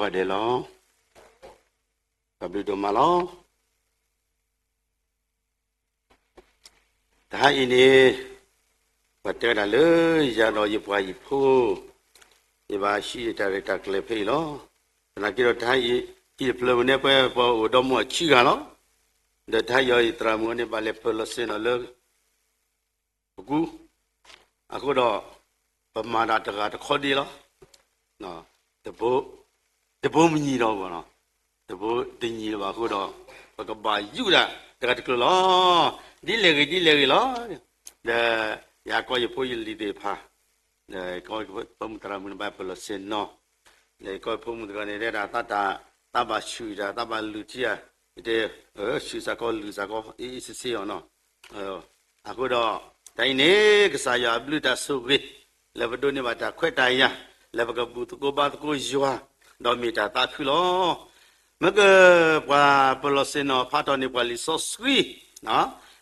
ပဒဲလီၤ. ပဘျုးဒိၣ်မးလီၤ. တဟါအံၤန့ၣ် ပှၤတဲဝဲဒၣ်လၢ ယၤဒီးယပှၤဟံၣ်ဖိ ယဘၣ်ဟံးတၢ်ရဲၣ်တၢ်ကျဲၤဖဲအံၤလီၤ. သနာ်က့ဒီး တဟါအံၤ ဟံၣ်တဖျၢၣ်ပူၤန့ၣ် ပဝဲပှၤအိၣ်ဒီမါအဆံဂၤလီၤ. ဒီးတဟါအံၤ ယသရၣ်မုၣ်န့ၣ် ဘၣ်လဲၤပၢၢ်လီၤဆ့ၣ်နီၤလၢ ပကူ, အဃိဒီး ပမၤတၢ်တဂၤတခီဒ့လီၤ. တဘိ, တဘိမ့ၢ်ညီဒီးဘၣ်နီၤ, တဘိတညီလၢၤဘၣ်အဃိဒီး ပကဘၣ်ယူၢ်ဒၣ်တဂၤတကျိၤလီၤ. ဒ်လဲၣ်ဂ့ၤ ဒ်လဲၣ်ဂ့ၤလီၤ. ဒီး ယၤကီၢ်ယဖိယလံၤသ့ၣ်တဖၣ် ဒီးကီၢ်ဖိမုၣ်သရၣ်မုၣ်န့ၣ် ဘၣ်ပၢၢ်လီၤဆ့ၣ်နီၤ, ဒီးကီၢ်ဖိမုၣ်သရၣ်န့ၣ် တဲဒၣ်သးတၢ်, သးဘၣ်ဆူၣ်တၢ် သးဘၣ်လုၢ်ထံဧါ, ယတဲ, ဆူၣ်စ့ၢ်ကီး လုၢ်စ့ၢ်ကီး အ့ၣ်အ့ၣ်ဆ့ဆ့အီၤနီၤ. အဃိဒီး တၢ်အံၤန့ၣ် ကစၢ်ယွၤအဘျုးတၢ်ဆိၣ်ဂ့ၤ လၢပဒိးန့ၢ်ဘၣ်တၢ်ခွဲးတၢ်ယာ် လၢပကဘူၣ်သကိးဘါသကိးယွၤ ဒီးမ့ၢ်တၢ်သးခုလီၤ. မ့ၢ်က ပှၤပၢၢ်လီၤဆ့ၣ်နီၤဖးထီၣ်န့ၢ်ပှၤလံာ်စီဆှံ,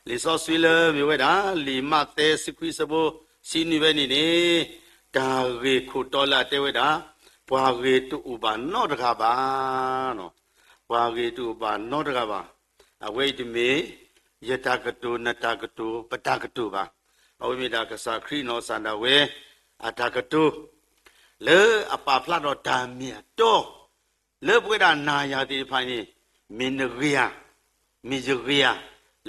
လံာ်စီဆှံလၢမ့ၢ်ဝဲဒၣ် လံာ်မးသဲ ဆံခွံ အဆၢဖိဆံနွံဖဲန့ၣ်န့ၣ်, တၢ်ဂ့ၢ်ခိၣ်တီလၢအတဲဝဲဒၣ်, ပှၤဂ့ၤတအိၣ်ဘၣ်နီတဂၤဘၣ်. ပှၤဂ့ၤတအိၣ်ဘၣ်နီတဂၤဘၣ်. အဝဲအံၤတမ့ၢ် ယတၢ်ကတိၤ နတၢ်ကတိၤ ပတၢ်ကတိၤဘၣ်. အဝဲမ့ၢ်ဒၣ်ကစၢ်ခရံာ်နီၢ်ကစၢ်ဒၣ်ဝဲ အတၢ်ကတိၤ လၢအပာ်ဖျါဒီးတၢ်မ့ၢ်အတီ လၢပဝဲဒၣ်နၤယၤသ့ၣ်တဖၣ်န့ၣ် မ့ၢ်နဂ့ၤဧါ, မ့ၢ်ယဂ့ၤဧါ,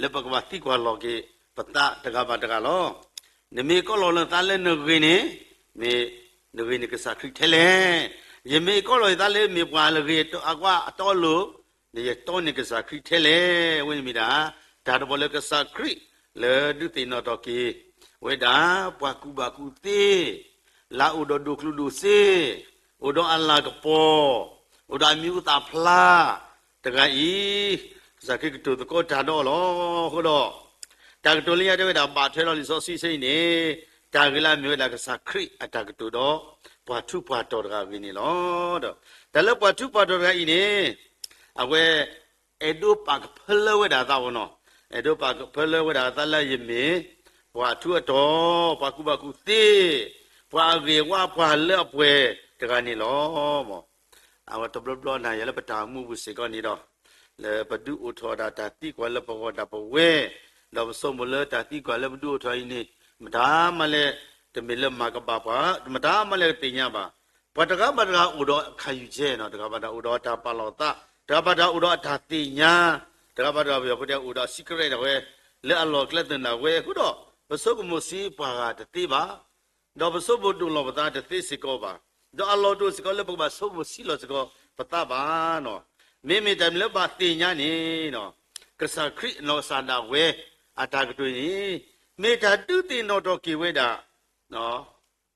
လၢပကဘၣ်သံကွၢ်လီၤက့ၤပသးတဂၤဘၣ်တဂၤလီၤ. နမ့ၢ်ကိးလီၤလၢသးလၢနဂ့ၤန့ၣ် မ့ၢ်နဂ့ၤန့ၢ်ကစၢ်ခရံာ်ထဲလဲၣ်. ယမ့ၢ်ကိးလီၤယသးလၢမ့ၢ်ပှၤလၢဂ့ၤအကွၢ်အတီအလိၤ ဒီးယတီန့ၢ်ကစၢ်ခရံာ်ထဲလဲၣ်. အဝဲန့ၣ်မ့ၢ်ဒၣ် တၢ်တဘီလၢကစၢ်ခရံာ် လၢဒုးသ့ၣ်နီၣ်ထီၣ်က့ၤ ဝဲဒၣ် ပှၤကူၣ်ဘၣ်ကူၣ်သ့ လၢအအိၣ်ဒီးဒိၣ်ကျိၣ်ဒိၣ်စ့, အိၣ်ဒီးအလၤကပီၤ အိၣ်ဒီးအမံၤဟူသၣ်ဖျါ တဂၤအံၤ ကစၢ်ခရံာ်ကတိၤသကိးတၢ်ဒီးအီၤလီၤ. အဃိဒီး တၢ်ကတိၤလၢညါတဲဝဲဒၣ် ဘၣ်ထွဲလီၤလံာ်စီဆှံအဆၢအံၤန့ၣ် တၢ်ဂ့ၢ်လၢအမ့ၢ်ဝဲဒၣ်ကစၢ်ခရံာ်အတၢ်ကတိၤဒီး ပှၤထူးပှၤတီၤတဂၤအဂ့ၢ်န့ၣ်လီၤ. ဒီး တၢ်လၢပှၤထူးပှၤတီၤတဂၤအံၤန့ၣ် အဝဲ အဲၣ်ဒိးပာ်ကဖၢလၢဝဲဒၣ်အသးအီၤနီၤ, အဲၣ်ဒိးပာ်ကဖၢလၢဝဲဒၣ်အသးလၢယမ့ၢ် ပှၤထူးအတီၤ, ပှၤကူၣ်ဘၣ်ကူၣ်သ့, ပှၤအဂ့ၤအဝါ ပှၤလၢအပှဲၤတဂၤန့ၣ်လီၤ. အဝဲတဘျီဘျီနၤယၤလၢပတၢ်အိၣ်မူပူၤစ့ၢ်ကီးန့ၣ်ဒီး လၢပဒုးအိၣ်ထီၣ်ဒၣ်တၢ်သံကွၢ်လၢပဂီၢ်ဒၣ်ပဝဲ, ဒီးပဆိကမိၣ်လၢတၢ်သံကွၢ်လၢပဒုးအိၣ်ထီၣ်အံၤန့ၣ် မတၤမးလဲၣ် တမ့ၢ်လၢမၤကဘၣ်ပှၤ, မတၤမးလဲၣ်တသ့ၣ်ညါဘၣ်. ပှၤတဂၤဘၣ်တဂၤအိၣ်ဒီးခါယူၢ်ကဲနီၤ, တဂၤဘၣ်တဂၤအိၣ်ဒီးတၢ်ပာ်လီၤသး, တဂၤဘၣ်တဂၤအိၣ်ဒီးအတၢ်သ့ၣ်ညါ, တဂၤဘၣ်တဂၤ ပယီၤဖိတဲအိၣ်ဒီး secret ဒၣ်ဝဲ လၢအလီၢ်ကျဲသနၢ်ဝဲအဃိဒီး ပဆိကမိၣ်ဆံးပှၤဂၤတသ့ဘၣ် ဒီးပဆိကမိၣ်ဒိၣ်လီၤပသးတသ့စ့ၢ်ကီးဘၣ်. ဒီးအလီၢ်တအိၣ်စ့ၢ်ကီးလၢပကဘၣ်ဆိကမိၣ်ဆံးလီၤစ့ၢ်ကီးပသးဘၣ်နီၤ. မ့မ့ၢ်တၢ်မ့ၢ်လၢဘၣ်သ့ၣ်ညါန့ၣ် ကစၢ်ခရံာ်နီၢ်ကစၢ်ဒၣ်ဝဲ အတၢ်ကတိၤန့ၣ် မ့ၢ်တၢ်ဒုးသ့ၣ်နီၣ်ထီၣ်က့ၤဝဲဒၣ်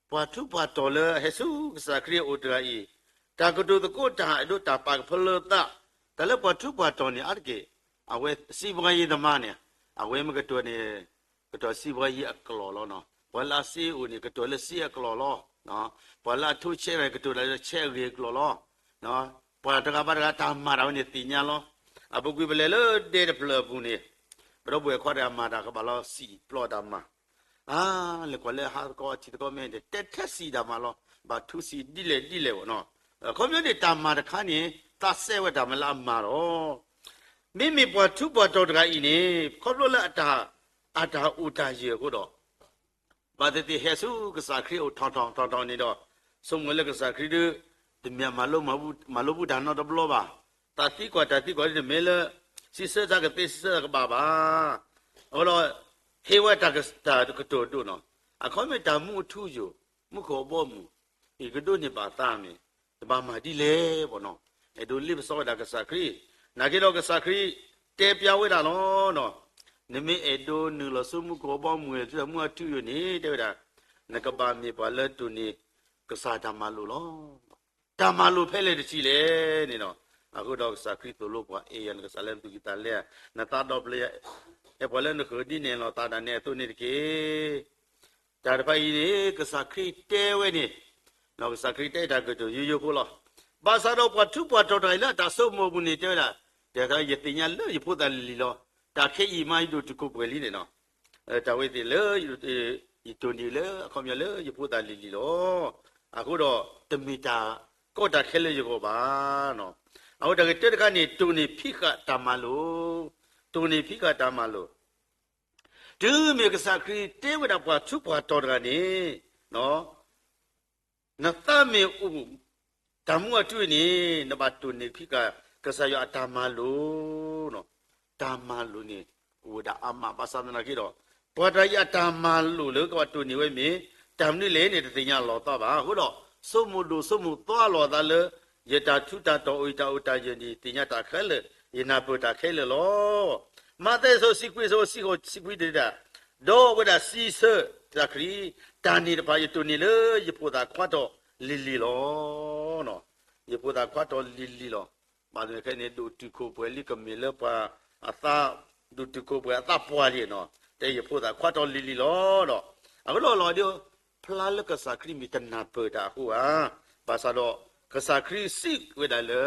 ပှၤထူးပှၤတီၤလၢဟဲဆူကစၢ်ခရံာ်အအိၣ်တဂၤအံၤ, တၢ်ကတိၤသကိးတၢ် အဲၣ်ဒိးတၢ်ပာ်ကဖၢလၢသး, တၢ်လၢပှၤထူးပှၤတီၤန့ၣ် အါတက့ၢ် အဝဲစံးပှၤယံၤသမါန့ၣ်, အဝဲမ့ၢ်ကတိၤန့ၣ် ကတိၤစံးပှၤယံၤအကျိာ်လီၤ. ပှၤလၢအစ့အိၣ်န့ၣ် ကတိၤလၢစ့အကျိာ်လီၤ. ပှၤလၢအထိးဆဲးန့ၣ် ကတိၤလၢဆဲးအဂ့ၢ်အကျိာ်လီၤ. ပှၤတဂၤဘၣ်တဂၤတၢ်မၤတၢ်ဝဲန့ၣ်သ့ၣ်ညါလီၤ. အပူၤကွံာ်ပလဲၤလၢဒဲတဖျၢၣ်အပူၤန့ၣ်, ပဒီပုၢ်ဝဲၢ်ခွါတဂၤမၤတၢ်ကဘၣ်လီၤ စံၣ်ပျီတၢ်မၤ အါ, လဲၤကွၢ်လၢဟါသကိးအထံသကိးမ့ၢ် တဲထဲစံၣ်တၢ်မၤလီၤ. ဘၣ်ထူစံၣ်ဒ်လဲၣ်ဒ်လဲၣ်ဘၣ်နီၤ. အခီပညီန့ၣ် တၢ်မၤတခါန့ၣ် သးစဲဝဲတၢ်မၤလၢအမၤလီၤ. မ့မ့ၢ်ပှၤထူးပှၤတီၤတဂၤအံၤန့ၣ် ခီဖျိလၢအတၢ်, အတၢ်အိၣ်တၢ်ယၢၤအဃိဒီး ဘၣ်သ့ၣ်သ့ၣ်ဟဲဆူကစၢ်ခရံာ်အအိၣ်ထီၣ်ထီၣ်ထီၣ်ထီၣ်န့ၣ်ဒီး ဆိကမိၣ်လၢကစၢ်ခရံာ်ဒုး တမ့ၢ်အမၤလိ, မၤလိဘူးတၢ်နီတဘျီဘၣ်. တၢ်သံကွၢ်တၢ်သံကွၢ်ဒ်န့ၣ်မ့ၢ်လၢ စံးဆၢတၢ်ကသ့စံးဆၢတၢ်ကဘၣ်ဘၣ်. အဃိဒီး ဟ့ၣ်ဝဲတၢ်ကတိၤဒိၣ်နီၤ. အခီမ့ၢ်တၢ်မူအထူအယိာ်, မူခိၣ်အဘီအမုၢ်, ယကဒိးန့ၢ်ဘၣ်သးမ့ၢ် တဘၣ်မၤဒ်လဲၣ်ဘၣ်နီၤ. အဲၣ်ဒိးလ့ပစီဝဲဒၣ်ကစၢ်ခရံာ်, နာ်က့ဒီးကစၢ်ခရံာ်တဲပျါဝဲဒၣ်လီၤ. နမ့ၢ်အဲၣ်ဒိးနုာ်လီၤဆူမူခိၣ်အဘီအမုၢ် တၢ်မူအထူအယိာ်န့ၣ် တဲဝဲဒၣ်, နကဘၣ်မ့ၢ်ပှၤလၢတိၢ်န့ၢ်ကစၢ်တၢ်မၤလိာ်လီၤ. တၢ်မၤလိာ်ဖဲလဲၣ်တထံၣ်လဲၣ်န့ၣ်ဒီး, အဃိဒီးကစၢ်ခရံာ်သိၣ်လိပှၤ, အဲၣ်ယၤနကစၢ်လၢနသူၣ်ကံၢ်သးလဲ, နသးဒီဖျၢၣ်, အဲၣ်ပှၤလၢနဃၢၤဒ်နအဲၣ်လီၤသးဒၣ်နဲအသိးန့ၣ်တက့ၢ်. တၢ်တဖၣ်အံၤန့ၣ် ကစၢ်ခရံာ်တဲဝဲန့ၣ်, ကစၢ်ခရံာ်တဲတၢ်ကတိၤယိယိဖိလီၤ. ဘၣ်ဆၣ်ဒီးပှၤထူးပှၤတီၤတဂၤအံၤလၢအတၢ်ဆိကမိၣ်အပူၤန့ၣ် တဲဝဲဒၣ်, တဲယသ့ၣ်ညါလၢယဖိသၣ်လံၤလံၤလီၤ. တၢ်ခဲအံၤမးယဒိၣ်တုာ်ခိၣ်ပှဲၤလံန့ၣ်နီၤ. တၢ်ဝဲသ့ၣ်လၢ ယတိၢ်န့ၢ်လၢအခီပညီလၢယဖိသၣ်လံၤလံၤလီၤ. အဃိဒီးတမ့ၢ်တၢ် တၢ်တမၤလၢယကီၢ်တၢ်ခဲလၢာ်ယဂီၢ်ဘၣ်. အဝဲတၢ်ဂ့ၢ်တၢတခါန့ၣ် တိၢ်န့ၢ်ဖံးဃာ်တၢ်မၤလိာ်, တိၢ်န့ၢ်ဖံးဃာ်တၢ်မၤလိာ် တုၤမ့ၢ်ကစၢ်ခရံာ်တဲဝဲဒၣ်ပှၤထူးပှၤတီၤတဂၤန့ၣ်, နသးမ့ၢ်အိၣ်တၢ်မူအထူအံၤန့ၣ် နဘၣ်တိၢ်န့ၢ်ဖံးဃာ်ကစၢ်ယွၤအတၢ်မၤလိာ်, တၢ်မၤလိာ်န့ၣ် အိၣ်ဝဲဒၣ်အါမး ဘၣ်ဆၣ်သနာ်က့ဒီး ပှၤတဂၤအံၤအတၢ်မၤလိာ်လၢကဘၣ်တိၢ်န့ၢ်ဝဲမ့ၢ် တၢ်မနုၤလဲၣ်န့ၣ် တသ့ၣ်ညါလီၤသးဘၣ်. အဃိဒီး ဆိကမိၣ်ဒိၣ်ဆိကမိၣ်သီအလီၢ်အသးလၢ ယတၢ်ထူးတၢ်တီၤအိၣ် ယတၢ်အိၣ်တၢ်ယၢၤန့ၣ် သ့ၣ်ညါတၢ်ခဲလၢာ်, ယနၢ်ပၢၢ်တၢ်ခဲလၢာ်လီၤ. မးသဲအဆၢ ဆံခွံ အဆၢ ဆံဃိး ဆံခွံ တဲဒၣ်, ဒီးအဝဲဒၣ်စံးဆၢကစၢ်ခရံာ်, တၢ်န့ၣ်တဖၣ်ယတိၢ်န့ၢ်လၢယဖိသၣ်ခွါတီၤလံၤလံၤလီၤ. ယဖိသၣ်ခွါတီၤလံၤလံၤလီၤ. ဘၣ်သ့ၣ်သ့ၣ်ခဲအံၤန့ၣ် ဒိၣ်တုာ်ခိၣ်ပှဲၤလံကမ့ၢ်လၢပှၤအသး, ဒိၣ်တုာ်ခိၣ်ပှဲၤအသးပှၢ်လံနီၤ, တဲယဖိသၣ်ခွါတီၤလံၤလံၤလီၤဒီး, အဃိဒီးလီၤဒုး, ဖျါလၢကစၢ်ခရံာ်မ့ၢ်တနၢ်ပၢၢ်တၢ်အဃိဧါ, ဘၣ်ဆၣ်ဒီး ကစၢ်ခရံာ်စံးဝဲဒၣ်လၢ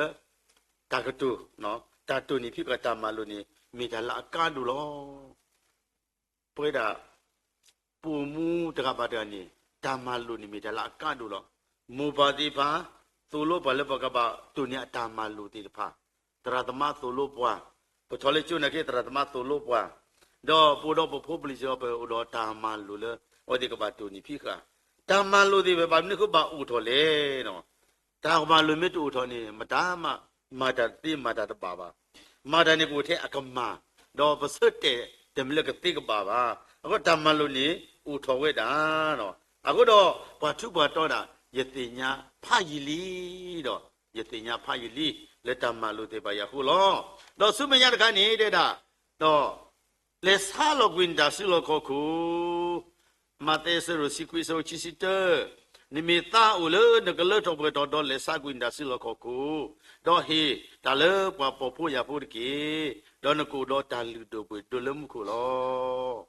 တၢ်ကတိၤ, တၢ်တိၢ်န့ၢ်ဖံးဃာ်တၢ်မၤလိာ်န့ၣ် မ့ၢ်တၢ်လၢအကါဒိၣ်လီၤ. ပဝဲဒၣ် ပအိၣ်မူတဂၤဘၣ်တဂၤန့ၣ် တၢ်မၤလိာ်န့ၣ်မ့ၢ်တၢ်လၢအကါဒိၣ်လီၤ. မိၢ်ပၢ်သ့ၣ်တဖၣ် သိၣ်လိပှၤလၢပကဘၣ်တိၢ်န့ၢ်အတၢ်မၤလိာ်သ့ၣ်တဖၣ်, သရၣ်သမါသိၣ်လိပှၤ, ပထီၣ်လၢကၠိနာ်က့ သရၣ်သမါသိၣ်လိပှၤ, ဒီးပအိၣ်ဒီးပဖိပလံၤစ့ၢ်ကီး ပအိၣ်ဒီးတၢ်မၤလိာ်လၢ အဝဲသ့ၣ်ကဘၣ်တိၢ်န့ၢ်ဖံးဃာ်, တၢ်မၤလိာ်သ့ၣ်တဖၣ် ဘၣ်မနုၤဃိဘၣ်အိၣ်ထီၣ်လဲၣ်နီၤ. တၢ်မၤလိာ်မ့ၢ်တအိၣ်ထီၣ်န့ၣ် မတၤမၤ, မၤတၢ်တသ့မၤတၢ်တဘၣ်ဘၣ်. မၤတၢ်န့ၣ်ကအိၣ်ထဲအကမၢ်, ဒီးပဆၢတဲာ်တမ့ၢ်လၢကသ့ကဘၣ်ဘၣ်. အဃိတၢ်မၤလိာ်န့ၣ်အိၣ်ထီၣ်ဝဲဒၣ်, အဃိဒီးပှၤထူးပှၤတီၤဒၣ် ယသ့ၣ်ညါဖးယံာ်လံဒီး, ယသ့ၣ်ညါဖးယံာ်လံ လၢတၢ်မၤလိာ်သ့ၣ်တဖၣ်အံၤအဃိလီၤ. ဒီးဆူမဲာ်ညါတခါန့ၣ်တဲဒၣ်, ဒီး လဲၤဆါလီၤကွံာ်နတၢ်စုလီၢ်ခီၣ်ခိၣ်, မးသဲအဆၢဒိၣ်တဆံခွံ အဆၢဖိခံဆံတၢ, နမ့ၢ်သါအိၣ်လၢနကလၢထီၣ်ပှဲၤထီၣ်ဒီး လဲၤဆါကွံာ်နတၢ်စုလီၢ်ခီၣ်ခိၣ်, ဒီးဟ့ၣ်တၢ်လၢပှၤပိာ်ဖိယာ်ဖိတက့ၢ်. ဒီးနကအိၣ်ဒီးတၢ်လုၢ်ဒိၣ်ပှ့ၤဒိၣ်လၢမူခိၣ်လီၤ.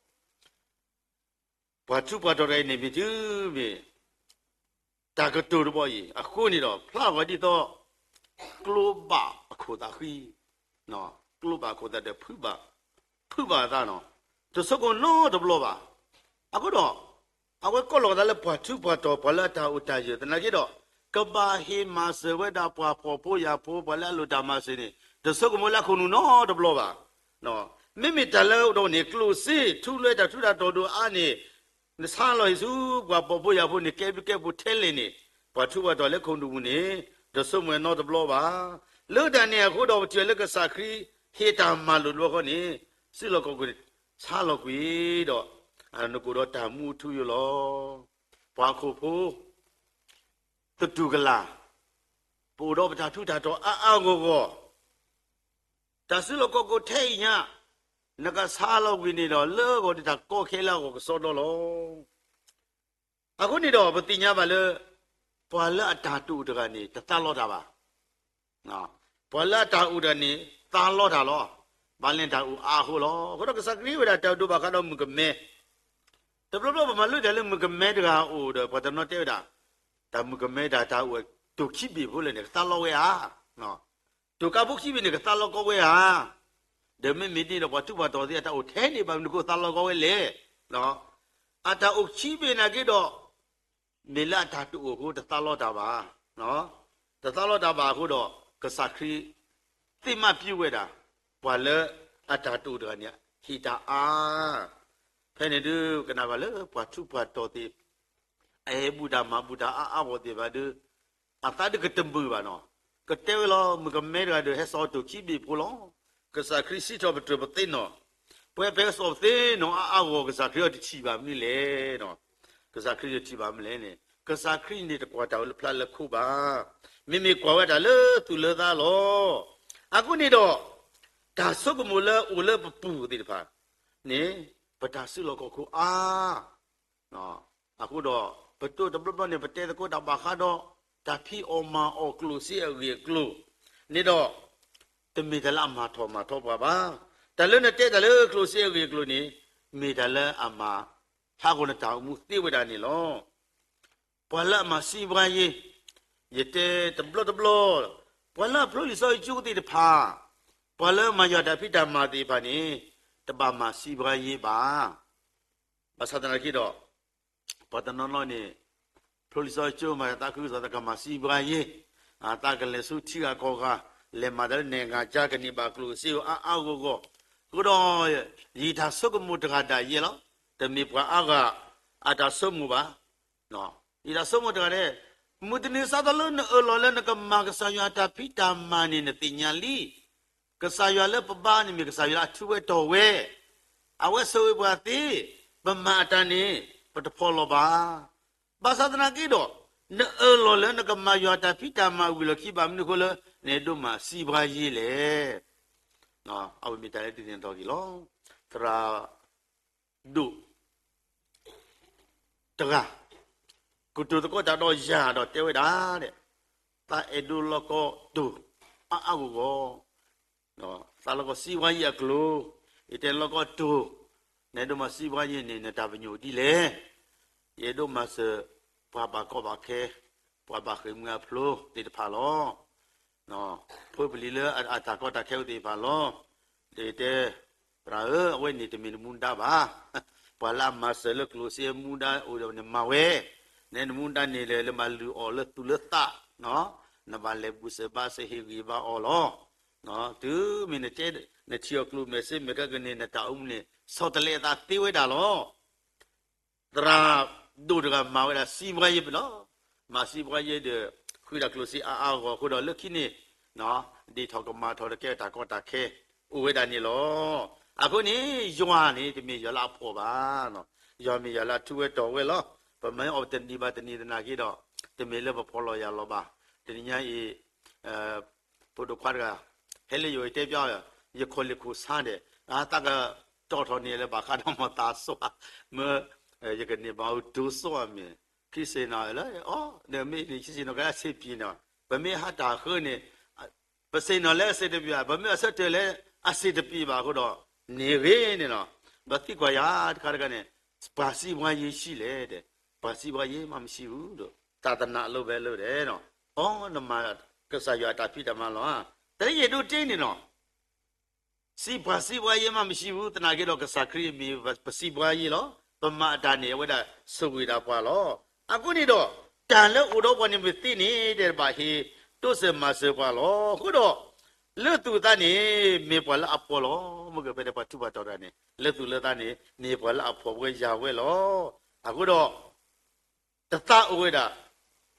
ပှၤထူးပှၤတီၤတဂၤအံၤန့ၣ်မ့ၢ်တုၤမ့ၢ် တၢ်ကတိၤတဘီအံၤအဃိန့ၣ်ဒီး ဖျါဝဲဒ်သိး ကျိဘၣ်အခိၣ်သးဃံ, ကျိဘၣ်အခိၣ်သးဒီး ဖုးဘၣ်, ဖုးဘၣ်အသးနီၤ, တဆိကမိၣ်နီတဘျီဘၣ်. အဃိဒီး အဝဲကိးလီၤသးလၢပှၤထူးပှၤတီၤ ပှၤလၢအတၢ်အိၣ်တၢ်ယၢၤသနာ်က့ဒီး ကဘၣ်ဟ့ၣ်မၤစၢၤဝဲဒၣ်ပှၤပိာ်ဖိယာ်ဖိ ပှၤလၢအလိၣ်တၢ်မၤစၢၤန့ၣ် တဆိကမိၣ်လၢအခိၣ်နူာ်နီတဘျီဘၣ်. မ့မ့ၢ်တၢ်လၢအအိၣ်ဒီးန့ၣ် ကျိၣ်စ့ထူလွဲတၢ်ထူးတၢ်တီၤဒိၣ်အါန့ၣ် နဆါလီၤဟ့ၣ်ဆူပှၤပိာ်ဖိယာ်ဖိန့ၣ် ကဲဘျုးကဲဖှိၣ်ထဲလဲၣ်န့ၣ် ပှၤထူးပှၤတီၤလၢခိၣ်နူာ်ပူၤန့ၣ် တဆိကမိၣ်နီတဘျီဘၣ်. လၢတၢ်န့ၣ်အဃိဒီး ပထံၣ်လၢကစၢ်ခရံာ် ဟ့ၣ်တၢ်မၤလိာ်တဘျီဃီန့ၣ် စုလီၢ်ခီၣ်ခိၣ်န့ၣ် ဆါလီၤကွံာ်ဒီး နကအိၣ်ဒီးတၢ်မူအထူအယိာ်လီၤ. ပှၤဟီၣ်ခိၣ်ဖိ သတူၢ်ကလာ် ပအိၣ်ဒီးပတၢ်ထူးတၢ်တီၤအါအါဂီၢ်ဂီၢ်, တၢ်စုလီၢ်ခီၣ်ခိၣ်ထဲအံၤညါ နကဆါလီၤကွံာ်န့ၣ်ဒီး လၢအဂီၢ်ဒ်တၢ်ကီခဲလၢအဂီၢ်ကစီဒီလီၤ. အဃိန့ၣ်ဒီး ပသ့ၣ်ညါဘၣ်လၢ ပှၤလၢအတၢ်တအိၣ်တဂၤန့ၣ် တသးလီတၢ်ဘၣ်. ပှၤလၢအတၢ်အိၣ်တဂၤန့ၣ် သးလီတၢ်လီၤ. ဘၣ်လဲၣ်တၢ်အိၣ်အါအဃိလီၤ. အဃိဒီးကစၢ်ခရံာ်ဟ့ၣ်ဝဲဒၣ်တၢ်ဒိဘၣ်ဃးဒီးမုၣ်ကမဲ, တဘျီဘျီပမၤလိတၢ်လၢမုၣ်ကမဲတဂၤအအိၣ်ဒီး ပှၤတနီၤတဲဝဲဒၣ် တၢ်မုၣ်ကမဲတၢ် တၢ်အိၣ်တိၢ်ခံဘ့ၣ်ဖိလဲၣ်န့ၣ် ကသးလီဝဲဧါ. တိၢ်ကါဖိခံဘ့ၣ်န့ၣ် ကသးလီကီဝဲဧါ. ဒီးမ့မ့ၢ်ဒ်န့ၣ်ဒီး ပှၤထူးပှၤတီၤသ့ၣ်အတၢ်အိၣ်ထဲန့ၣ် ဘၣ်မနုၤဃိသးလီကီဝဲလဲၣ်. အတၢ်အိၣ်ခံဘ့ၣ်နာ်က့ဒီး မ့ၢ်လၢအတၢ်တအိၣ်အဃိ တသးလီတၢ်ဘၣ်. တသးလီတၢ်ဘၣ်အဃိဒီး ကစၢ်ခရံာ် သ့ၣ်မးပျံၤဝဲဒၣ် ပှၤလၢအတၢ်တအိၣ်တဂၤန့ၣ် ဟ့ၣ်တၢ်အါ. ဖဲန့ၣ်ဒုး ကနၣ်ဘၣ်လၢပှၤထူးပှၤတီၤသ့ၣ် အဟဲဘူၣ်တၢ်မၤဘူၣ်တၢ်အါအါဂီၢ်သ့ၣ်တဖၣ်ဒီး အသးဒုးကတမုာ်ဘၣ်နီၤ. ကတဲဝဲလီၤ မုၣ်ကမဲတဂၤဒီး ဟဲစိာ်တိၢ်ခံဘ့ၣ်ဖိလီၤ. ကစၢ်ခရံာ်စံးထီၣ်ပတြၢၤပသ့ၣ်နီၣ်, ပဝဲဖဲကစိာ်ပသ့ၣ်နီၣ်အါအါဂီၢ် ကစၢ်ခရံာ်အီၤတထံၣ်ဘၣ်မနုၤလဲၣ်. ကစၢ်ခရံာ်တထံၣ်ဘၣ်မနုၤလဲၣ်န့ၣ် ကစၢ်ခရံာ်န့ၣ်တကွၢ်တၢ်အိၣ်လၢဖျါလၢခိဘၣ်. မ့မ့ၢ်ကွၢ်ဝဲတၢ်လၢသူၣ်လၢသးလီၤ. အဃိန့ၣ်ဒီး တၢ်ဆိကမိၣ်လၢအိၣ်လၢပပူၤသ့ၣ်တဖၣ်န့ၣ် ပတၢ်စုလီၢ်ခီၣ်ခိၣ်အါ အဃိဒီး ပတိၢ်တဘျီဘျီန့ၣ် ပတဲသကိးတၢ်ဘၣ်ဃးဒီး တၢ်ဖံးအီၣ်မၤအီၣ်ကျိၣ်စ့အဂ့ၢ်အကျိၤန့ၣ်ဒီး တမ့ၢ်တၢ်လၢအမၤထီၣ်မၤထီပှၤဘၣ်. တၢ်လၢနတဲတၢ်လၢကျိၣ်စ့အဂ့ၢ်အကျိၤန့ၣ် မ့ၢ်တၢ်လၢအမၤဟးဂီၤနတၢ်အိၣ်မူသ့ဝဲဒၣ်န့ၣ်လီၤ. ပှၤလၢအမၤစံးဘှါယ့, ယတဲတဘျီတဘျီ, ပှၤလၢအဖျိလံာ်စီဆှံကၠိသ့ၣ်တဖၣ်, ပှၤလၢအမၤယွၤတၢ်ဖံးတၢ်မၤသ့ၣ်တဖၣ်န့ၣ် တဘၣ်မၤစံးဘှါယ့ဘၣ်. ဘၣ်ဆၣ်သနာ်က့ဒီး ပှၤတနီၤနီၤန့ၣ် ဖျိလံာ်စီဆှံကၠိမၤတၢ်သးခုကစီၣ်သးကမၤစံးဘှါယ့, သးကလဲၤဆူထံဂၤကီၢ်ဂၤ, လဲၤမၤတၢ်လၢနဲၣ်ဂၤကၢကန့ၢ်ဘၣ်ကျိၣ်စ့အါအါဂီၢ်ဂီၢ်, အဃိဒီး ယတၢ်ဆိကမိၣ်တဂၤဒၣ်ယဲလီၤ. တမ့ၢ်ပှၤအါဂၤအတၢ်ဆိကမိၣ်ဘၣ်. ယတၢ်ဆိကမိၣ်တဂၤန့ၣ်, မုၢ်တနံၤစးထီၣ်လၢနအၢၣ်လီၤလၢနကမၤကစၢ်ယွၤတၢ်ဖံးတၢ်မၤန့ၣ် နသ့ၣ်ညါလံ. ကစၢ်ယွၤလၢပဘါန့ၣ်မ့ၢ်ကစၢ်ယွၤလၢအထူးဝဲတီၤဝဲ, အဝဲဆိၣ်ဂ့ၤပှၤသ့, ပမၤအတၢ်န့ၣ် ပတဖီၣ်လီၤဘၣ်. ဘၣ်ဆၣ်သနာ်က့ဒီး, နအၢၣ်လီၤလၢနကမၤယွၤတၢ်ဖံးတၢ်မၤဝံၤလီၢ်ခံဘၣ်မနုၤအဃိလၢ နအဲၣ်ဒိးမၤစံးပှၤယ့ၢ်လဲၣ်. အဝဲမ့ၢ်တၢ်လၢတသ့ၣ်နီၣ်ထီၣ်က့ၤလီၤ. သရၣ်ဒိၣ် တဂၤ, ကတိၤသကိးတၢ်ဒီးယၤဒီးတဲဝဲဒၣ်, သးအဲၣ်ဒိးလီၢ်ကီၢ်တိၤ အါအါဂီၢ်ဂီၢ်, သးလီၢ်ကီၢ်စံးပှၤယ့ၢ်အကျိၤ, ယတဲလီၢ်ကီၢ်တိၤ, နအဲၣ်ဒိးမၤစံးပှၤယ့ၢ်န့ၣ် နတၢ်ပညိၣ်ဒ်လဲၣ်. ယအဲၣ်ဒိးမၤစၢၤ ပှၤဘၣ်ကီဘၣ်ခဲ, ပှၤဘၣ်ဃ့ၢ်မှံဟးဖျိးသ့ၣ်တဖၣ်လီၤ. ဖိပလံၤလၢအတၢ်ကီတၢ်ခဲအိၣ်သ့ၣ်တဖၣ်လီၤ. ယတဲ, သရၣ်ဧၢ, အဝဲန့ၣ်တမ့ၢ်နမူဒါဘၣ်. ပှၤလၢအမၤစၢၤလၢကျိၣ်စ့အမူဒါအိၣ်ဒီးနမၤဝဲ, နမူဒါန့ၣ်လၢ လၢမၤလုၢ်အီၣ်လၢသူၣ်လၢသး, နဘၣ်လဲၤဘူၣ်စၢၤဘါစၢၤဟ့ၣ်ဂံၢ်ဘါအီၤလီၤ. တုၤမ့ၢ်နတဲ နထံၣ်အီၤကျိၣ်မဲာ်စ့မဲာ်ကကန့ၢ် နတၢ်အိၣ်မူန့ၣ် ဆီတလဲအသးသ့ဝဲဒၣ်လီၤ. သရၣ်ဒိၣ်တဂၤမၤဝဲဒၣ်စံးပှၤယ့ၢ်ပလီၤ. မၤစံးပှၤယ့ၢ်ဒီး ဃုဒၣ်ကျိၣ်စ့အါအါဂီၢ်ဂီၢ်အဃိဒီး လၢခံန့ၣ် ဒ်ထီၣ်ကမၤထီၣ်တကဲတၢ်ကီတၢ်ခဲ အိၣ်ဝဲဒၣ်န့ၣ်လီၤ. အဃိန့ၣ် ယွၤန့ၣ် တမ့ၢ်ယွၤလၢအဖှီၣ်ဘၣ်, ယွၤမ့ၢ်ယွၤလၢအထူးဝဲတီၤဝဲလီၤ. ပမၤအီၤတနံၤဘၣ်တနံၤသနာ်က့ဒီး တမ့ၢ်လၢပဖှီၣ်လီၤယာ်လီၤဘၣ်. တနံၤညါအံၤ ဖိဒိၣ်ခွါတဂၤ ဟဲလၢယအိၣ်တဲပျီ, ယခီၣ်လ့ၣ်ခိၣ်ဆါဒီး သးကတီၢ်ထီၣ်န့ၢ်လၢဘၣ်ဃးဒီးမီၢ်သးစီ, မ့ၢ် ယကန့ၢ်ဘၣ်အူဒိၣ်စီအမ့ၢ် ခံစ့ၣ်နီၤလၢ အီၤ ဒီးမ့ၢ်န့ၣ် ခံစ့ၣ်နီၤကဲအဆံးပံၤနီၤ, ပမ့ၢ်ဟးတၢ်ဃၢန့ၣ် ပစ့ၣ်နီၤလၢအစ့ၣ်တပံၤဘၣ်, ပမ့ၢ်အဆၢတဲာ်လၢအစ့ၣ်တပံၤဘၣ်အဃိဒီး န့ၣ်ဂ့ၤန့ၣ်လီၤ. ဒီးသံကွၢ်ယၤတခါတခါန့ၣ် ပှၤစံးပှၤယ့ၢ်ဆံးလဲၣ်, ပှၤစံးပှၤယ့ၢ်မ့ၢ်မ့ၢ်ဆံးဘူးဒီး တၢ်သနာ်လၢဝဲလၢဒဲး, အီၤ နမၤကစၢ်ယွၤအတၢ်ဖံးတၢ်မၤလီၤ. တၢ်လၢယအဲၣ်ဒိးတဲန့ၣ်နီၤ စံးပှၤစံးပှၤယ့ၢ်မ့ၢ်မ့ၢ်ဆံးဘူး သနာ်က့ဒီး ကစၢ်ခရံာ်မ့ၢ်ပစံးပှၤယ့ၢ်လီၤ. ပမၤအတၢ်န့ၣ် အဝဲဒၣ်ဆိၣ်ဂ့ၤဒၣ်ပှၤလီၤ. အဃိန့ၣ်ဒီး တၢ်လၢအိၣ်ဒီးပှၤန့ၣ်မ့ၢ်သ့န့ၣ် တဲတဘၣ်ဟ့ၣ်တိစၢၤမၤစၢၤပှၤလီၤ. အဃိဒီး လၢသူၣ်လၢသးန့ၣ် မ့ၢ်ပှၤလၢအဖှီၣ်လီၤ. မ့ၢ်ကဖဲဒၣ်ပှၤထူးပှၤတီၤတဂၤန့ၣ် လၢသူၣ်လၢသးန့ၣ် မ့ၢ်ပှၤလၢအဖှီၣ်ဝဲယာ်ဝဲလီၤ. အဃိဒီး တသးအိၣ်ဝဲဒၣ်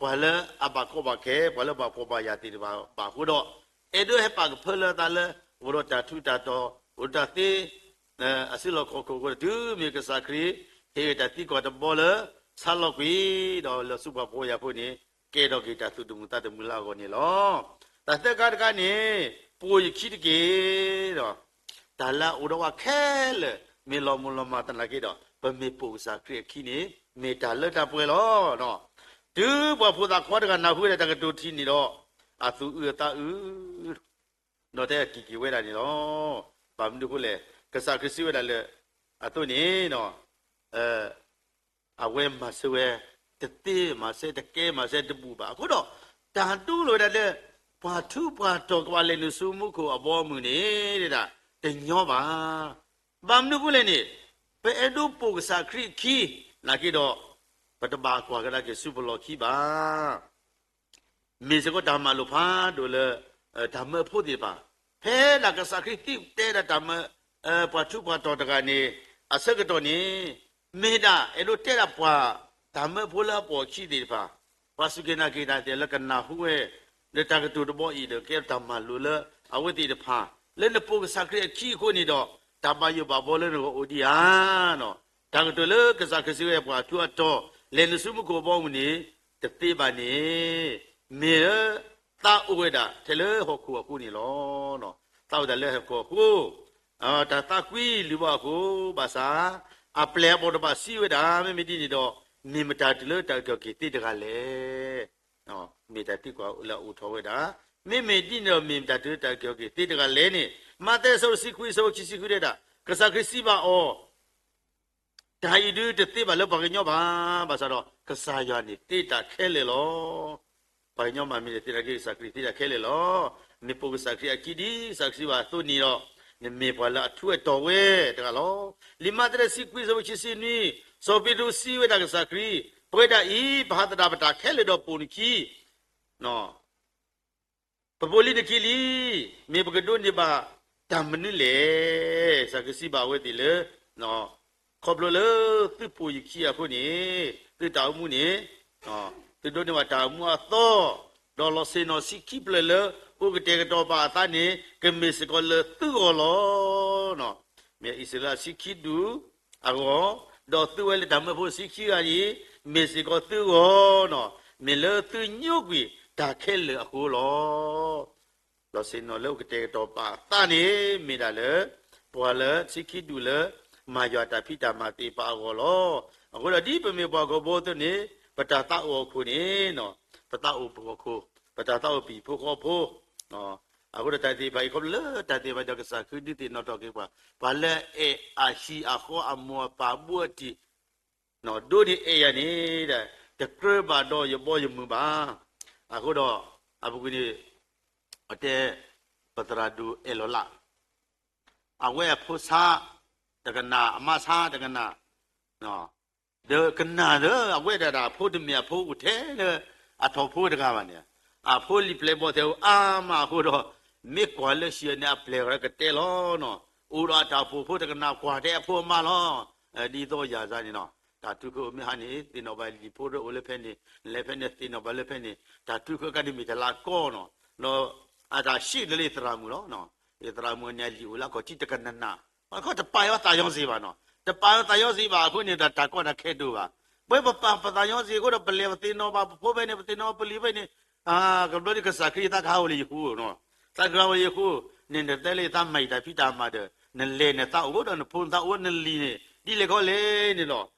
ပှၤလၢအဘၣ်ကီဘၣ်ခဲ ပှၤလၢဘၣ်ဖှီၣ်ဘၣ်ယာ်သ့ၣ်တဖၣ်ဘၣ်အဃိဒီး အဲၣ်ဒိးဟဲပာ်ကဖၢလၢသးလၢ အိၣ်ဒီးတၢ်ထူးတၢ်တီၤ အိၣ်ဒီးတၢ်သ့ အစုလီၢ်ခီၣ်ခိၣ်အဃိဒီး တုၤမ့ၢ်ကစၢ်ခရံာ် ဟ့ၣ်ဂ့ၤတၢ်သံကွၢ်တဘီလၢ ဆါလီၤကွံာ် ဒီးလီၤဆူပှၤဖှီၣ်ယာ်ဖိန့ၣ် ကဲထီၣ်က့ၤတၢ်သူၣ်တမုာ်သးတမုာ်လၢအဂီၢ်န့ၣ်လီၤ. တၢ်သၢခါတခါန့ၣ် ပိာ်ယခံတက့ၢ်ဒီး တၢ်လၢအအိၣ်ဒီးပှၤခဲလၢာ် မ့ၢ်လီၤမုၢ်လီၤမၢ်သနာ်က့ဒီး ပမ့ၢ်ပိာ်ကစၢ်ခရံာ်အခံန့ၣ် မ့ၢ်တၢ်လၢတၢ်ပှဲၤလီၤ. တုၤပှၤဖိသၣ်ခွါတဂၤနၢ်ဟူဝဲဒၣ်တၢ်ကတိၤထံၣ်န့ၣ်ဒီး အသူၣ်အုးအသးအုး ဒီးတဲက့ၤက့ၤဝဲဒၣ်န့ၣ်လီၤ. ဘၣ်မနုၤအဃိလဲၣ် ကစၢ်ခရံာ်စံးဝဲဒၣ်လၢ အသိးန့ၣ် အဝဲမၤစၢၤဝဲ တသ့မၤစၢၤတကဲမၤစၢၤတဘူၣ်ဘၣ်. အဃိဒီး တၢ်ဒိလီၤဝဲဒၣ်လၢ ပှၤထူးပှၤတီၤကဘၣ်လဲၤနုာ်ဆူမူခိၣ်အဘီအမုၢ်န့ၣ် တညီဘၣ်. ဘၣ်မနုၤအဃိလဲၣ်န့ၣ် ပအဲၣ်ဒိးပိာ်ကစၢ်ခရံာ်အခံ နာ်က့ဒီး ပတဘၣ်ကွၢ်ကဒါက့ၤဆူပလီၢ်ခံဘၣ်. မ့ၢ်စ့ၢ်ကီးတၢ်မၤလိာ်ဖးဒိၣ်လၢ တၢ်မၢဖိသ့ၣ်တဖၣ် ဖဲဒၣ်ကစၢ်ခရံာ်သံတဲဒၣ်တၢ်မၢ ပှၤထူးပှၤတီၤတဂၤန့ၣ် အဆၢကတီၢ်န့ၣ် မ့ၢ်ဒၣ်အဲၣ်ဒိးတဲဒၣ်ပှၤ တၢ်မၢဖိလၢအပိာ်အခံသ့ၣ်တဖၣ် ပှၤစူၢ်က့ၤနာ်က့ၤတၢ်သ့ၣ်လၢကနၢ်ဟူဝဲ လၢတၢ်ကတိၤတဘီအံၤဒီး ကဲတၢ်မၤလိာ်လၢအဝဲသ့ၣ်တဖၣ် လၢနပိာ်ကစၢ်ခရံာ်အခံအဃိန့ၣ်ဒီး တၢ်ဘၣ်ယိၣ်ဘၣ်ဘီလၢနဂီၢ်အိၣ်ဒံးဧါ. တၢ်ကတိၤလၢကစၢ်ခရံာ်စံးဝဲပှၤထူးအတီၤ လဲၤနုာ်ဆူမူခိၣ်အဘီအမုၢ်န့ၣ် တသ့ဘၣ်န့ၣ် မ့ၢ်လၢ သးအိၣ်ဝဲဒၣ်ထဲလၢဟီၣ်ခိၣ်အဃိန့ၣ်လီၤ. သးအိၣ်ဝဲဒၣ်လၢဟီၣ်ခိၣ်အဃိ တၢ်သးကွံလုၢ်ဘၣ်အဃိ ဘၣ်ဆၣ် အပျဲၢ်အဘီၣ်တဖၣ်စံးဝဲဒၣ် မ့မ့ၢ်ဒ်န့ၣ်ဒီး မ့ၢ်မတၤတုၤလၢတၢ်အုၣ်က့ၤခီၣ်က့ၤသ့တဂၤလဲၣ်. မ့ၢ်တၢ်သံကွၢ်လၢအအိၣ်ထီၣ်ဝဲဒၣ် မ့မ့ၢ်ဒ်န့ၣ်ဒီး မ့ၢ်မတၤတုၤလၢတၢ်အုၣ်က့ၤခီၣ်က့ၤသ့တဂၤလဲၣ်န့ၣ် မးသဲအဆၢဒိၣ်တဆံခွံအဆၢဖိခံဆံဃုတဲဒၣ် ကစၢ်ခရံာ်စံးဘၣ်အီၤ တၢ်အံၤဒုးတသ့ဘၣ်လၢပှၤကညီဘၣ်. ဘၣ်ဆၣ်ဒီး ကစၢ်ယွၤန့ၣ်သ့တၢ်ခဲလၢာ်လီၤ. ပှၤကညီမ့ၢ်မ့ၢ်တသ့နာ်က့ ကစၢ်ခရံာ်သ့တၢ်ခဲလၢာ်လီၤ. နပိာ်ကစၢ်ခရံာ်အခံဒ်ကစၢ်ခရံာ်စံးဘၣ်အသိးန့ၣ်ဒီး နမ့ၢ်ပှၤလၢအထူးအတီၤဝဲတဂၤလီၤ. လံာ်မးသဲတဆံခွံအဆၢဖိခံဆံနွံ စီၤပ့းတရူးစံးဝဲဒၣ်ကစၢ်ခရံာ် ပဝဲဒၣ်အံၤ ပဟးသဒၣ်ပတၢ်ခဲလၢာ်ဒီးပိာ်နခံ ပဖိလံၤနခံလံ, မ့ၢ်ပကဒိးန့ၢ်ဘၣ်တၢ်မနုၤလဲၣ်. ကစၢ်ကစံးဘၣ်အဝဲသ့ၣ်လၢ ခီဖျိလၢသုပိာ်ယခံအဃိန့ၣ်, သုတၢ်အိၣ်မူန့ၣ်, သုဒိးန့ၢ်ဘၣ်တၢ်အိၣ်မူအသီ, ဒီးလီၤဆ့ၣ်နီၤဆံခံဖျၢၣ်လၢအိၣ်ကတဲာ်ကတီၤပာ်အသးန့ၣ် ကမ့ၢ်စ့ၢ်ကီးလၢသုဂီၢ်လီၤ. မ့ၢ်အံၣ်စရ့လးဆံခံဒူၣ်အဂီၢ်, ဒီးသုဝဲလၢတၢ်မၢဖိဆံခံဂၤအံၤ, မ့ၢ်စ့ၢ်ကီးသုဂီၢ်, မ့ၢ်လၢသုညိကွံာ်တၢ်ခဲလၢာ်အဃိလီၤ. လီၤဆ့ၣ်နီၤလၢအိၣ်ကတဲာ်ကတီၤပာ်အသးန့ၣ် မ့ၢ်ဒၣ်လၢ ပှၤလၢဆံခံဒူၣ်လၢ မၤယွၤတၢ်ဖံးတၢ်မၤသ့ၣ်တဖၣ်အဂီၢ်လီၤ. အဃိဒီးဒ်ပမ့ၢ်ပှၤဂီၢ်ဖိအသိးန့ၣ်, ပတၢ်သးအိၣ်အခိၣ်န့ၣ်, ပသးအိၣ်ပဂီၢ်ခိၣ်, ပတၢ်သးအိၣ်ပဟံၣ်ဖိဃီဖိ, အဃိဒီးတၢ်သ့ၣ်တဖၣ်အံၤ ခီဖျိလၢတၢ်သ့ၣ်တဖၣ်ဒီးကစၢ်ခရံာ်ဒုးသ့ၣ်နီၣ်ထီၣ်က့ၤပှၤ, ပှၤလၢအအဲၣ်အဟံၣ်အဃီအမိၢ်အပၢ်ဘူးအတံၢ် ဒိးန့ၢ်အဲၣ်ယၤန့ၣ်, တကြၢးဘၣ်ဒီးယဘီယမုၢ်ဘၣ်. အဃိဒီး အပူၤကွံာ်န့ၣ် အတဲ ပသရၣ်ဒိၣ်အဲၣ်လီၤလး, အဝဲအဖိဆါတကနၣ်, အမါဆါတကနၣ်, ဒီးကနၣ်ဒီး အဝဲဒၣ်ဒၣ်အဖိတမ့ၢ်အဖိအိၣ်ထဲလၢ အထီၣ်ဖိတဂၤဘၣ်န့ၣ်, အဖိလံၤပျဲၢ်ဘီၣ်သဲးအိၣ်အါမးအဃိဒီး, မ့ၢ်ကွၢ်လၢဟံၣ်န့ၣ် အပျဲၢ်ဂၤကတဲလီၤနီၤ, အိၣ်ဒီးအတၢ်အိၣ်ဖှိၣ်ဖိတကနၣ်ကွၢ်ထဲအဖိအမါလီၤ. ဒ်သိးယၤစၢ်န့ၣ်နီၤ, တၢ်ထုကဖၣ်မ့ၢ်ဟါန့ၣ် သ့ၣ်နီၣ်ဘၣ်လံာ်ဖိတအိၣ်လၢဖဲန့ၣ်, လဲၤဖဲန့ၣ်သ့ၣ်နီၣ်ဘၣ်လၢဖဲန့ၣ်, တၢ်ထုကဖၣ်ကန့ၣ်မ့ၢ်တၢ်လၢအကီနီၤ, ဒီးအတၢ်စံးဒီးလၢယသရၣ်မုၣ်လီၤ. ယသရၣ်မုၣ်န့ၣ် အလံာ်အိၣ်လၢအခီၣ်ထံးတကနၣ်နၣ်, ဘၣ်ခီတပာ်ယွၤသးယီၤစ့ၢ်ဘၣ်နီၤ, တပာ်ယွၤသးယီၤစ့ၢ်ဘၣ်အဃိန့ၣ်ဒီး တၢ်ကီတၢ်ခဲတအိၣ်ဘၣ်. ပဝဲပပာ်ပသးယီၤစ့ၢ်အဃိဒီး ပလဲၤပသ့ၣ်နီၣ်ဘၣ်ပဖိဖဲန့ၣ် ပသ့ၣ်နီၣ်ပလံၤဖဲန့ၣ်, ကဘျီဒ်ကစၢ်ခရံာ်သးကဟးအိၣ်လၢယဃိနီၤ, သးကဟးအိၣ်လၢယဃိ, န့ၣ်နတဲလၢယသးမၤယတၢ်ဖံးတၢ်မၤဒီး နလဲၤနသးအိၣ်ဒီးနဖိနသးအိၣ်နလံၤန့ၣ် ဒ်လဲၣ်ခီလဲၣ်န့ၣ်လီၤ.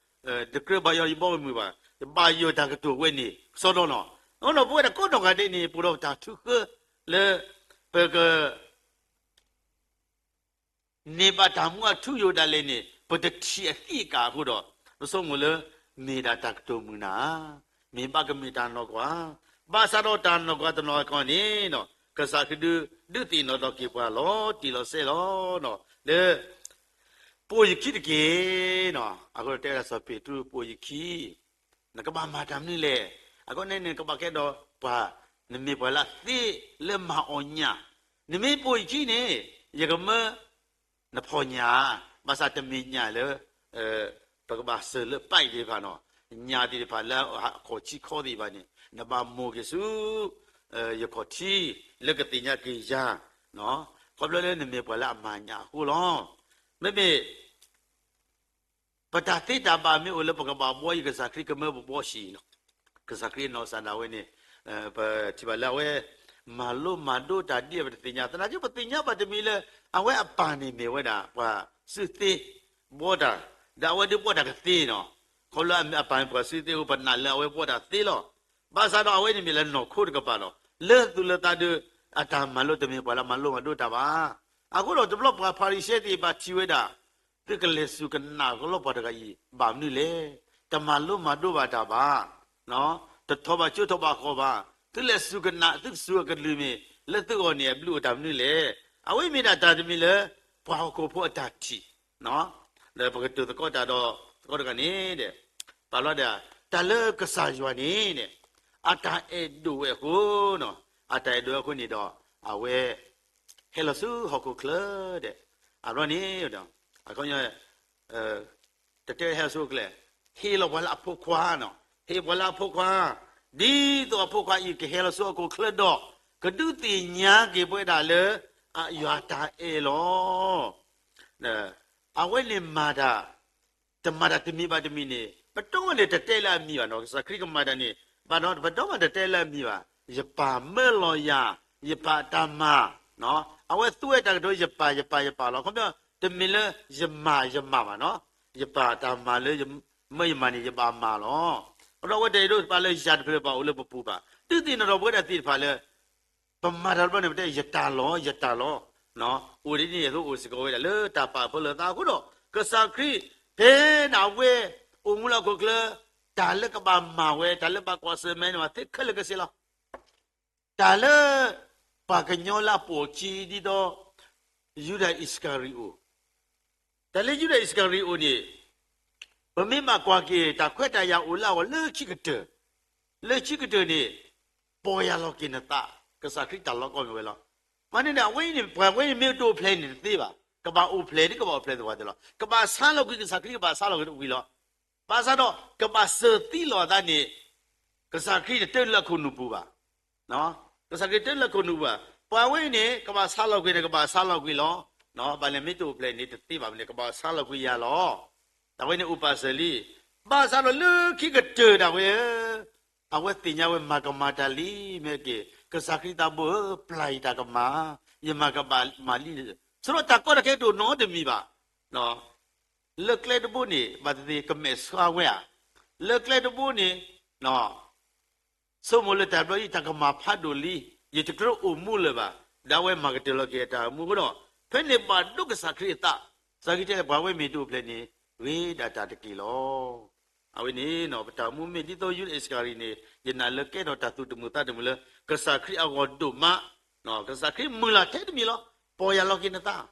တကြၢးဘၣ်ယွၤယဘီယမုၢ်ဘၣ်, ယဘၣ်ယိၣ်တၢ်ကတိၤဝဲန့ၣ် စီဒီနီၤ. အဃိဒီးပဝဲဒၣ်ကိးနီၢ်ဂၤဒဲးန့ၣ် ပအိၣ်ဒီးတၢ်ထုကဖၣ်လၢ ပက န့ၢ်ဘၣ်တၢ်မူအထူအယိာ်ဒၣ်လဲာ်န့ၣ် ပတထံၣ်အသံးအကာ်အဃိဒီး ပဆိကမိၣ်လၢ မ့ၢ်ဒၣ်တၢ်ကတိၤမုာ်နၤဧါ, မ့ၢ်ဘၣ်ကမ့ၢ်တၢ်နီၢ်ကွၢ်, ဘၣ်ဆၣ်ဒီးတၢ်နီၢ်ကွၢ်တနီၢ်ကွၢ်န့ၣ် ကစၢ်ခရံာ်ဒုးသ့ၣ်နီၣ်ထီၣ်က့ၤပှၤလီၤတံၢ်လီၤဆဲးလီၤ. လၢ ပိာ်ယခံတက့ၢ်. အဃိဒီးတဲဝဲဒၣ်စီၤပ့းတရူး ပိာ်ယခံ နကဘၣ်မၤတၢ်မနုၤလဲၣ်. အဃိန့ၣ် နကဘၣ်ကဲဒီးပှၤ, နမ့ၢ်ပှၤလၢအသ့လၢမၤအီၣ်ညၣ်, နမ့ၢ်ပိာ်ယခံန့ၣ် ယကမၢနဖီၣ်ညၣ်, ဘၣ်ဆၣ်တမ့ၢ်ညၣ်လၢ ပကဘၣ်စၢၤလၢပၢ်အံၤသ့ၣ်တဖၣ်နီၤ, ညၣ်သ့ၣ်တဖၣ်လၢအခီၣ်ထံးခီသ့ၣ်တဖၣ်န့ၣ် နဘၣ်မိၢ်က့ၤဆူ ယခီၣ်ထံး လၢကသ့ၣ်ညါက့ၤယၤ, ခီဖျိလၢနမ့ၢ်ပှၤလၢအမၤညၣ်အဃိလီၤ. မ့မ့ၢ် ပတၢ်သ့တၢ်ဘၣ်မ့ၢ်အိၣ်လၢပကဘၣ်ဘှီအံၤ ကစၢ်ခရံာ်ကမၢပဘှီဆံးလီၤ. ကစၢ်ခရံာ်နီၢ်ကစၢ်ဒၣ်ဝဲန့ၣ် ပထံၣ်ဘၣ်လၢအဝဲ မၤလိမၤဒိးတၢ်ဒ်အံၤ ပတသ့ၣ်ညါ, သနာ်က့ ပသ့ၣ်ညါဘၣ်တမံၤလၢ အဝဲအပၢ်န့ၣ်မ့ၢ်ဝဲဒၣ် ပှၤစုသ့ဘှီတၢ်, ဒီးအဝဲဒုးဘှီတၢ်ကသ့နီၤ. ခီဖျိအပၢ်မ့ၢ်ပှၤစုသ့အဃိ ပနာ်လၢအဝဲဘှီတၢ်သ့လီၤ. ဘၣ်ဆၣ်ဒီးအဝဲန့ၣ်မ့ၢ်လၢနီၢ်ခိတကပၤလီၤ. လၢသူၣ်လၢသးဒီး အတၢ်မၤလိတမ့ၢ်ပှၤလၢမၤလိမၤဒိးတၢ်ဘၣ်. အဃိဒီးတဘျီပှၤဖၤရံၤၡဲသ့ၣ်တဖၣ်ထံၣ်ဝဲဒၣ် သုကလဲၤစူၢ်ကနၣ်ကလီပှၤတဂၤအံၤ ဘၣ်မနုၤလဲၣ်. တမၤလိမၤဒိးဘၣ်တၢ်ဘၣ်, တထီၣ်ဘၣ်ကၠိထီၣ်ဘၣ်ဃီၣ်ဘၣ်. သုလဲၤစူၢ်ကနၣ် သုကစူၢ်အကလုၢ်မ့ၢ် လၢသုဂီၢ်န့ၣ် အဘျုးအိၣ်တၢ်မနုၤလဲၣ်. အဝဲမ့ၢ်ဒၣ်တၢ်တမံၤလၢ ပှၤဟီၣ်ခိၣ်ဖိအတၢ်ထံၣ် ဒီးပကတိၤသကိးတၢ်ဒီး သကိးတဂၤန့ၣ်ဒီး ပာ်လီၤဒၣ် တၢ်လၢကစၢ်ယွၤန့ၣ် အတၢ်အဲၣ်ဒိၣ်ဝဲအဃိ, အတၢ်အဲၣ်ဒိၣ်ဝဲအဃိန့ၣ်ဒီး အဝဲ ဟဲလီၤဆူဟီၣ်ခိၣ်ချၢဒီး အဘျီန့ၣ် အခီ တတဲဟဲလီၤဆူဟီၣ်ခိၣ်ချၢ, ဟ့ၣ်လီၤပှၤလၢအဖိခွါနီၤ, ဟ့ၣ်ပှၤလၢအဖိခွါ, ဒ်သိးအဖိခွါအံၤကဟဲလီၤဆူဟီၣ်ခိၣ်ချၢဒီး ကဒုးသ့ၣ်ညါက့ၤပဝဲဒၣ်လၢ အယွၤတၢ်အဲၣ်လီၤ. အဝဲန့ၣ်မၤတၢ်, တမၤတၢ်တမံၤဘၣ်တမံၤန့ၣ် ပတမ့ၢ်တတဲလၢအမံၤဘၣ်နီၤ, ကစၢ်ခရံာ်ကမၤတၢ်န့ၣ် ဘၣ်ဒီးပတမ့ၢ်တတဲလၢအမံၤဘၣ်, ယပၢ်မၢလီၤယၤ, ယပၢ်တၢ်မၤ, အဝဲသူဝဲတၢ်ကတိၤ ယပၢ် ယပၢ် ယပၢ်လီၤ. ခီပညီ တမ့ၢ်လၢယမၤ ယမၤဘၣ်နီၤ, ယပၢ်တၢ်မၤလၢ မၢယမၤန့ၣ် ယဘၣ်မၤလီၤ. အဃိဒီးအဝဲတအဲၣ်ဒိးတပာ်လၢယၤတဖျၢၣ်ဘၣ်အိၣ်လၢပပူၤဘၣ်, ဒုးသ့ၣ်နီၣ်ထီၣ်ပဝဲဒၣ်သ့ၣ်တဖၣ်လၢ ပမၤတၢ်တဘျီန့ၣ် ပတဲယတၢ်လီၤ ယတၢ်လီၤ, အိၣ်ဒ်န့ၣ်အသိးအိၣ်စ့ၢ်ကီးဝဲဒၣ်လၢတၢ်ပာ်ဖျါလၢသးအဃိဒီး ကစၢ်ခရံာ် ဖဲဒၣ်အဝဲ အိၣ်မူလၢဟီၣ်ခိၣ်ချၢ တၢ်လၢကဘၣ်မၤဝဲ တၢ်လၢဘၣ်ကွၢ်ဆၢၣ်မဲာ်န့ၣ် မၤသ့ခဲလၢာ်ကဆ့လီၤ. တၢ်လၢ ပှၤကညီလၢအပိာ်အခံဒ်သိး ယူဒၤအံၣ်စကၤရံၤအိၣ်, တၢ်လၢယူဒၤအံၣ်စကၤရံၤအိၣ်န့ၣ် ပမ့ၢ်ဘၣ်ကွၢ်က့ၤ တၢ်ခွဲးတၢ်ယာ်အိၣ်လၢအဂီၢ်လၢခံကတၢၢ်, လၢခံကတၢၢ်န့ၣ် ပီၢ်ယၢ်လီၤက့ၤနသး ကစၢ်ခရံာ်တၢ်လီၢ်ကီမ့ၢ်ဝဲလီၤ. မ့ၢ်န့ၣ်ဒီး အဝဲအံၤန့ၣ် ပှၤဝဲအံၤမ့ၢ်တအိၣ်ဖျဲၣ်န့ၣ်တသ့ဘၣ်. ကဘၣ်အိၣ်ဖျဲၣ်ဒ်ကဘၣ်အိၣ်ဖျဲၣ်သပှၢ်တၢၢ်လီၤ. ကဘၣ်ဆါလီၤကွံာ်ကစၢ်ခရံာ် ကဘၣ်ဆါလီၤကွံာ်တဝံၤလီၤ. ဘၣ်ဆၣ်ဒီး ကဘၣ်စၢၤသံလီၤအသးန့ၣ် ကစၢ်ခရံာ်န့ၣ်တအိၣ်လၢခိၣ်နူာ်ပူၤဘၣ်. ကစၢ်ခရံာ်တအိၣ်လၢခိၣ်နူာ်ပူၤဘၣ်. ပှၤဝဲအံၤန့ၣ် ကဘၣ်ဆါလီၤကွံာ်န့ၣ် ကဘၣ်ဆါလီၤကွံာ်လီၤ. ဘၣ်လဲၣ်မ့ၢ်တအိၣ်ဖျဲၣ်န့ၣ်တသ့ဘၣ်န့ၣ် ကဘၣ်ဆါလီၤကွံာ်ယၤလီၤ. တၢ်ဝဲန့ၣ်အိၣ်ပာ်စၢၤလံ. ဘၣ်ဆၣ်ဒီးလၢခံကတၢၢ်ဒၣ်ဝဲ အဝဲသ့ၣ်ညါဝဲမၤကမၣ်တၢ်လံ မ့ၢ်က့ၤ ကစၢ်ခရံာ်သးဘိဧၢ, ပျၢ်ယတၢ်ကမၣ်, ယမၤကမၣ်လံ. ဆိဒီးတၢ်ကီတၢ်ခဲတအိၣ်နီတမံၤဘၣ်. လၢကျဲတဘိန့ၣ် ဘၣ်သ့ၣ်သ့ၣ်ကမဲာ်ဆှါဝဲဧါ. လၢကျဲတဘိန့ၣ် ဆိကမိၣ်လၢတၢ်ဘျီအံၤ တၢ်ကမၣ်ဖးဒိၣ်လံ, ယတကြၢးအိၣ်မူလၢၤဘၣ်, ဒီးအဝဲမၤကတၢၢ်လီၤက့ၤအတၢ်အိၣ်မူအဃိဒီး ဖဲန့ၣ်ဘၣ်ဒိကစၢ်ခရံာ်အသး, ကစၢ်ခရံာ်တဲလၢပှၤဝဲမ့ၢ်တအိၣ်ဖျဲၣ်န့ၣ် ဂ့ၤဒၣ်တၢ်တက့ၢ်လီၤ. အဝဲန့ၣ် ပတၢ်အိၣ်မူမ့ၢ်ဒ်သိးယူဒၤအံၣ်စကၤရံၤန့ၣ် ယနာ်လၢကဲထီၣ်တၢ်သူၣ်တမုာ်သးတမုာ်လၢ ကစၢ်ခရံာ်အဂီၢ်ဒိၣ်မး, ကစၢ်ခရံာ်မုၢ်လၢ်ထဲတမံၤလီၤ, ပီၢ်ယၢ်လီၤက့ၤနသး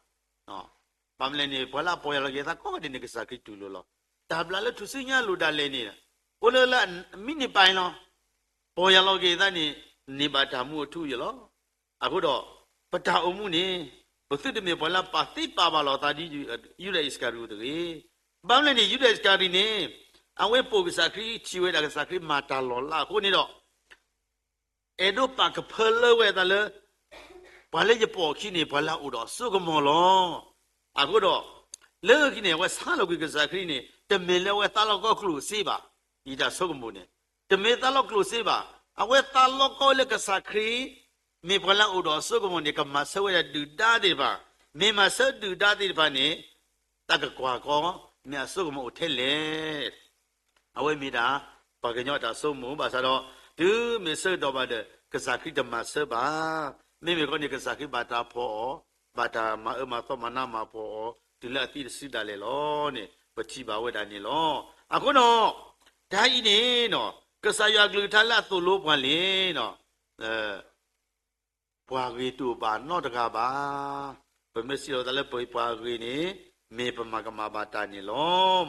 ဘၣ်မနုၤလဲၣ်န့ၣ် ပှၤလၢအပီၢ်ယၢ်လီၤက့ၤအသးကိးဂၤဒဲးန့ၣ် ကစၢ်ခရံာ်တူၢ်လိာ်လီၤ. တၢ်ဘျုးလၢထူၣ်စုညါလိၣ်ဒၣ်လဲာ်န့ၣ် အိၣ်လၢလၢအမံးနံးပာ်အံၤလီၤ. ပီၢ်ယၢ်လီၤက့ၤအသးန့ၣ် န့ၢ်ဘၣ်တၢ်မူအထူအယိာ်လီၤ. အဃိဒီး ပတၢ်အိၣ်မူန့ၣ် ပသုတမ့ၢ်ပှၤလၢပာ်သ့ပာ်ဘၣ်လိာ်သးဒ်ယူဒၤအံၣ်စကၤရံၤတဂ့ၤ. ဘၣ်မနုၤလဲၣ်န့ၣ် ယူဒၤအံၣ်စကၤရံၤန့ၣ် အဝဲပိာ်ကစၢ်ခရံာ် ထံၣ်ဝဲဒၣ်ကစၢ်ခရံာ်မၤတၢ်လီၤလးအဃိန့ၣ်ဒီး အဲၣ်ဒိးပာ်ကဖၢလၢဝဲအသးလၢ ပှၤလၢယပိာ်အခံန့ၣ် ပှၤလၢအအိၣ်ဒီးအစိကမီၤလီၤ. အဃိဒီး လၢခံန့ၣ် အဝဲဆါလီၤကွံာ်ကစၢ်ခရံာ်န့ၣ် တမ့ၢ်လၢအဝဲသးလီကီကျိၣ်စ့ဘၣ်, ယတၢ်ဆိကမိၣ်န့ၣ် တမ့ၢ်သးလီကျိၣ်စ့ဘၣ်. အဝဲသးလီကီလၢကစၢ်ခရံာ် မ့ၢ်ပှၤလၢအအိၣ်ဒီးအစိကမီၤန့ၣ် ကမၤဆၢဝဲဒၣ်ဒုၣ်ဒါသ့ၣ်တဖၣ်, မ့ၢ်မၤဆၢဒုၣ်ဒါသ့ၣ်တဖၣ်န့ၣ် တၢ်ကကွၢ်ကီ မ့ၢ်အစိကမီၤအိၣ်ထဲလဲၣ်. အဝဲမ့ၢ်ဒၣ် ပှၤကညီအတၢ်ဆိကမိၣ် ဘၣ်ဆၣ်ဒီး တုၤမ့ၢ်ဆၢကတီၢ်ဘၣ်ဒီး ကစၢ်ခရံာ်တမၤဆၢဘၣ်. မ့မ့ၢ်ခီန့ၣ် ကစၢ်ခရံာ်ဘၣ်တၢ်ဖီၣ်အီၤ, ဘၣ်တၢ်မၤအၢမၤသီမၤနးမၤဖှီၣ်အီၤ တုၤလၢအသံတစုဒၣ်လဲာ်လီၤန့ၣ် ပထံၣ်ဘၣ်ဝဲဒၣ်န့ၣ်လီၤ. အဃိဒီး တၢ်အံၤန့ၣ် ကစၢ်ယွၤအကလုၢ်ကထါလၢအသိၣ်လိပှၤန့ၣ် ပှၤဂ့ၤတအိၣ်ဘၣ်နီတဂၤဘၣ်. ပမ့ၢ်စံးလီၤသးလၢပပှၤဂ့ၤန့ၣ် မ့ၢ်ပမၤကမၣ်ဘၣ်တၢ်န့ၣ်လီၤ.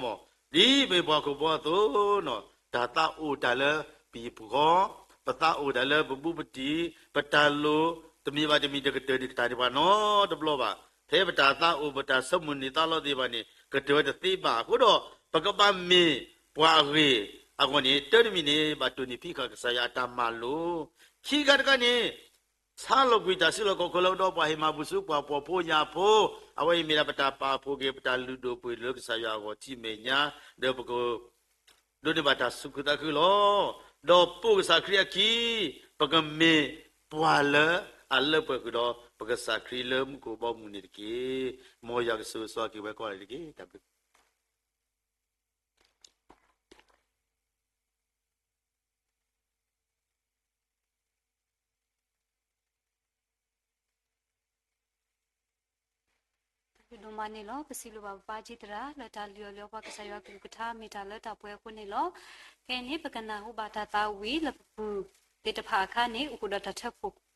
ဒ်ပမ့ၢ်ပှၤခီၣ်ဘီအသိး, တၢ်သးအိၣ်တၢ်လၢပဟံၣ်ပဃီ, ပသးအိၣ်တၢ်လၢပဘူးပတံၢ်, ပတၢ်လိၤ တမံၤဘၣ်တမံၤတကတၢၢ်န့ၣ် ကတၢၢ်န့ၢ်ပှၤနီတဘျီဘၣ်. ဖဲပတၢ်သးအိၣ် ပတၢ်ဆိကမိၣ်န့ၢ်သးလီသ့ၣ်တဖၣ်န့ၣ် ကတၢၢ်ဝဲတသ့ဘၣ်. အဃိဒီး ပကဘၣ်မ့ၢ်ပှၤအဂ့ၤအဂီၢ်န့ၣ် တၢ်တမံၤန့ၣ် ဘၣ်တိၢ်န့ၢ်ဖံးဃာ်ကစၢ်ယွၤအတၢ်မၤလိာ်, ခံခါတခါန့ၣ် ဆါလီၤကွံာ်တၢ်စုလီၢ်ခီၣ်ခိၣ်လၢအအိၣ်ဒီးပှၤဟ့ၣ်မၤဘူၣ်ဆူပှၤဖှီၣ်ဖိယာ်ဖိ, အဝဲအံၤမ့ၢ်ဒၣ်ပတၢ်ပာ်ဖှိၣ်က့ၤ ပတၢ်လုၢ်ဒိၣ်ပှ့ၤဒိၣ်လၢကစၢ်ယွၤအဂီၢ်ထံမဲာ်ညါ, ဒီးပက ဒိးန့ၢ်ဘၣ်တၢ်သူၣ်ခုသးခုလီၤ. ဒီးပိာ်ကစၢ်ခရံာ်အခံ, ပကမ့ၢ်ပှၤလၢအလၢပှဲၤဃုာ်ဒီး ပကစၢ်ခရံာ်လၢမူခိၣ်ဘီမုၢ်န့ၣ်တက့ၢ်. မ်ယွၤကဆိၣ်ဂ့ၤဆိၣ်ဝါက့ၤဝဲကိးဂၤဒဲးတက့ၢ်. တၢ်ဘျုး ဒိၣ်မးန့ၣ်လီၤ. ပစံးဘျုးဘၣ်ပၢ်ကံၢ်သရၣ် လၢတၢ်လုၢ်အီၣ်လၢပှၤကစၢ်ယွၤကလုၢ်ကထါ မ့ၢ်တၢ်လၢတၢ်ပှဲၤအဃိန့ၣ်လီၤ. ခဲအံၤန့ၣ် ပကနၢ်ဟူဘၣ်တၢ်သးဝံၣ်လၢပပူၤသ့ၣ်တဖၣ်အခါန့ၣ် အိၣ်ဃုာ်ဒီးတၢ်ထၢဖှိၣ်